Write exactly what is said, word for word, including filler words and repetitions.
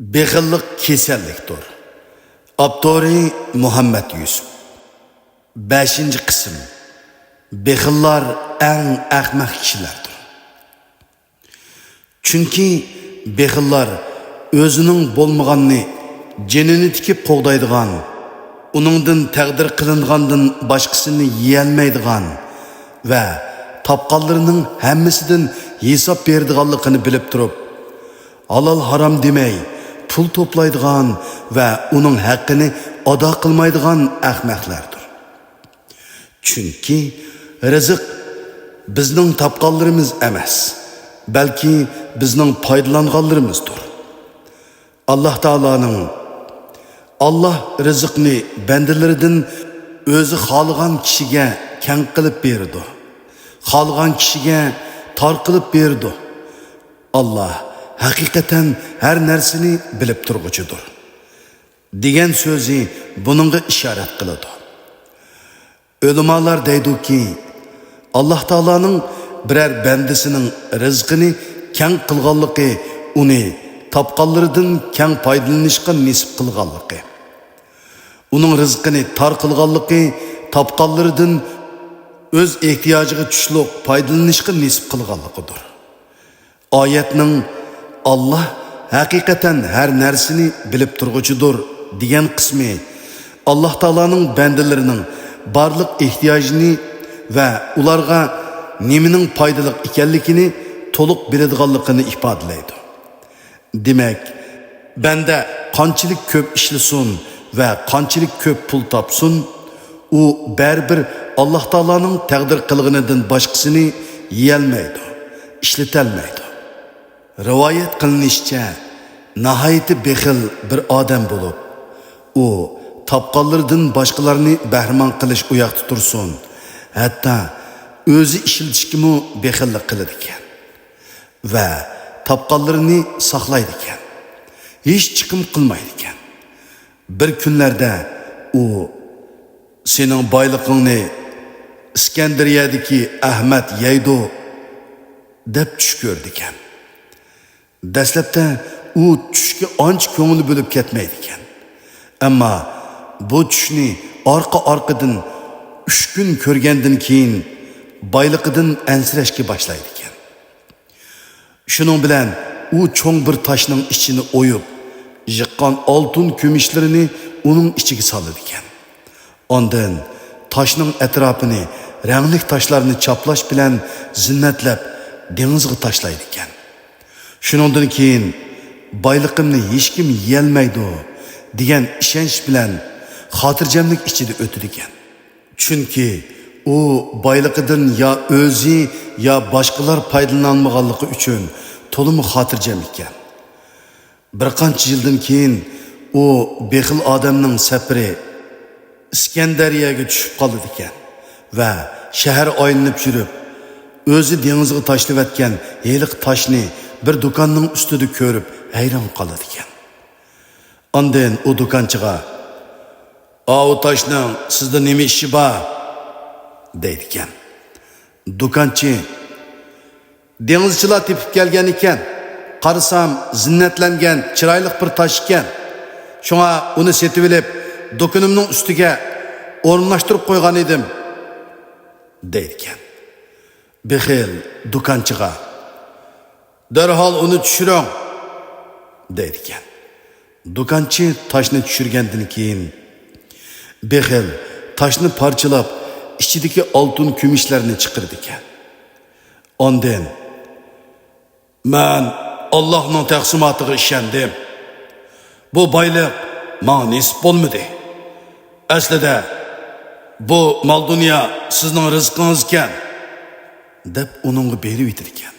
بېخىللىق كېسەللىكتۇر. ئاپتورى مۇھەممەد يۈسۈپ. بەشىنچى قىسىم. بېخىللار ئەڭ ئەخمەق كىشىلەردۇر. چۈنكى بېخىللار ئۆزىنىڭ بولمىغاننى جېنىنى تىكىپ قوغدايدىغان، ئۇنىڭدىن تەقدىر قىلىنغاندىن باشقىسىنى يېيەلمەيدىغان ۋە تاپقانلىرىنىڭ ھەممىسىدىن ھېساب بېرىدىغانلىقىنى بىلىپ تۇرۇپ، ھالال-ھارام دېمەي پۇل توپلايدىغان ۋە ئۇنىڭ ھەققىنى ئادا قىلمايدىغان ئەخمەقلەردۇر. چۈنكى رىزىق بىزنىڭ تاپقانلىرىمىز ئەمەس، بەلكى بىزنىڭ پايدىلانغانلىرىمىزدۇر. ئاللاھ تائالانىڭ، ئاللاھ رىزىقنى بەندىلىرىدىن ئۆزى خالىغان كىشىگە كەڭ قىلىپ بېرىدۇ، خالىغان كىشىگە تار قىلىپ بېرىدۇ. ئاللاھ ھەقىقەتەن ھەر نەرسىنى بىلىپ تۇرغۇچىدۇر، دېگەن سۆزى بۇنىڭغا ئىشارەت قىلىدۇ. ئۆلىمالار دەيدۇكى، ئاللاھ تائالانىڭ بىرەر بەندىسىنىڭ رىزقىنى كەڭ قىلغانلىقى ئۇنى تاپقانلىرىدىن كەڭ پايدىلىنىشقا نېسىپ قىلغانلىقى، ئۇنىڭ رىزقىنى تار قىلغانلىقى تاپقانلىرىدىن ئۆز ئېھتىياجىغا چۈشلۈق پايدىلىنىشقا نېسىپ قىلغانلىقىدۇر. ئايەتنىڭ «ئاللاھ ھەقىقەتەن ھەر نەرسىنى بىلىپ تۇرغۇچىدۇر» دېگەن قىسمى ئاللاھ تائالانىڭ بەندىلىرىنىڭ بارلىق ئېھتىياجىنى ۋە ئۇلارغا نېمىنىڭ پايدىلىق ئىكەنلىكىنى تولۇق بىلىدىغانلىقىنى ئىپادىلەيدۇ. دېمەك، بەندە قانچىلىك كۆپ ئىشلىسۇن ۋە قانچىلىك كۆپ پۇل تاپسۇن، ئۇ بەرىبىر ئاللاھ تائالانىڭ تەقدىر قىلغىنىدىن باشقىسىنى يېيەلمەيدۇ، ئىشلىتەلمەيدۇ. رىۋايەت قىلىنىشىچە، ناھايىتى بېخىل بىر ئادەم بولۇپ، ئۇ تاپقانلىرىدىن باشقىلارنى بەھرىمەن قىلىش ئۇياقتا تۇرسۇن، ھەتتا ئۆزى ئىشلىتىشكىمۇ بېخىللىق قىلىدىكەن ۋە تاپقانلىرىنى ساقلايدىكەن، ھېچ چىقىم قىلمايدىكەن. بىر كۈنلەردە ئۇ، «سېنىڭ بايلىقىڭنى ئىسكەندەرىيەدىكى ئەھمەد يەيدۇ» دەپ چۈش كۆرىدىكەن. دەسلەپتە ئۇ چۈشكە ئانچە كۆڭۈل بۆلۈپ كەتمەيدىكەن. ئەمما بۇ چۈشنى ئارقا-ئارقىدىن ئۈچ كۈن كۆرگەندىن كېيىن، بايلىقىدىن ئەنسىرەشكە باشلايدىكەن. شۇنىڭ بىلەن ئۇ چوڭ بىر تاشنىڭ ئىچىنى ئويۇپ، يىغقان ئالتۇن كۈمۈشلىرىنى ئۇنىڭ ئىچىگە سالىدىكەن. ئاندىن تاشنىڭ ئەتراپىنى رەڭلىك تاشلارنى چاپلاش بىلەن زىننەتلەپ، دېڭىزغا تاشلايدىكەن. شۇنىڭدىن كېيىن، «بايلىقىمنى ھېچكىم يېيەلمەيدۇ» دېگەن ئىشەنچ بىلەن خاتىرجەملىك ئىچىدە ئۆتىدىكەن. چۈنكى ئۇ بايلىقىدىن يا ئۆزى، يا باشقىلار پايدىلىنالمىغانلىقى ئۈچۈن تولىمۇ خاتىرجەم ئىكەن. بىر قانچە يىلدىن كېيىن ئۇ بېخىل ئادەمنىڭ سەپىرى ئىسكەندەرىيەگە چۈشۈپ قالىدىكەن ۋە شەھەر ئايلىنىپ يۈرۈپ، ئۆزى دېڭىزغا تاشلىۋەتكەن ھېلىقى تاشنى بىر دۇكاننىڭ ئۈستىدە كۆرۈپ، ھەيران قالىدىكەن. ئاندىن ئۇ دۇكانچىغا، «ئاۋۇ تاشنىڭ سىزدە نېمە ئىشى بار؟» دەيدىكەن. دۇكانچى، «دېڭىزچىلار تېپىپ كەلگەن ئىكەن. قارىسام، زىننەتلەنگەن، چىرايلىق بىر تاش ئىكەن. شۇڭا ئۇنى سېتىۋېلىپ، دۇكىنىمنىڭ ئۈستىگە ئورۇنلاشتۇرۇپ قويغان ئىدىم» دەيدىكەن. بېخىل دۇكانچىغا، «دەرھال ئۇنى چۈشۈرۈڭ» دەيدىكەن. دۇكانچى تاشنى چۈشۈرگەندىن كېيىن، بېخىل تاشنى پارچىلاپ، ئىچىدىكى ئالتۇن كۈمۈشلەرنى چىقىرىدىكەن. ئاندىن، «مەن ئاللاھنىڭ تەقسىماتىغا ئىشەندىم. بۇ بايلىق ماڭا نېسىپ بولمىدى. ئەسلىدە، بۇ مال-دۇنيا سىزنىڭ رىزقىڭىزكەن» دەپ ئۇنىڭغا بېرىۋېتىدىكەن.